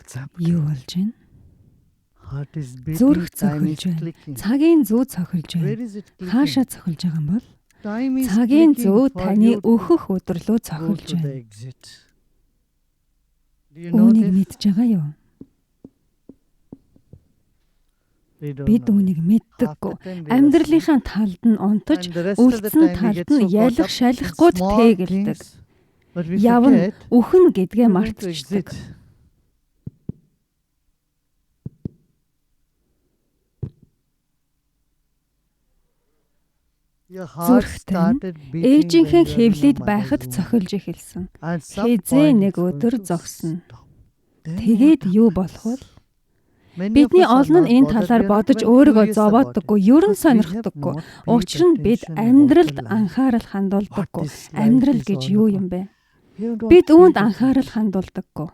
What's happening? Юу болж байна? Heart is beating, Зүрх time is цохилж байна. clicking. Цагийн зүү цохилж байна. Where is it clicking? Хаашаа цохилж байгаа юм бол? Time is Цагийн clicking зүү for таны you to өөхөх өдөр лүү go цохилж to байна. the exit. Do you know Үүнийг this? мэдж байгаа юу? We don't Бид know. үүнийг Half мэддэггүй. the time we are asleep, Амьдралынхаа талд нь унтаж, and the rest of the үлдсэн time we талд get нь so caught ялах up in шалихгүйд small тэгэлдэг. things, but we Явна, forget үхэн гэдгээ we want to мартчихдаг. exit. Your heart Зүрх тань started beating when ээжийнхээ you were in your хэвлийд mother's байхад womb. цохилж эхэлсэн. At some Хэзээ point нэг it's going өдөр to зогсно. stop. Then Тэгээд what юу happens? болох вэ? Many of Бидний us are олон not нь энэ bothered. талаар We are not бодож even өөрийгөө curious about it зовоодоггүй, ер нь because we have сонирхдоггүй. not paid Учир нь бид attention about the амьдралд life. анхаарал What хандуулдаггүй. this life Амьдрал is гэж all юу about. юм бэ? We have not Бид paid үүнд attention. анхаарал хандуулдаггүй.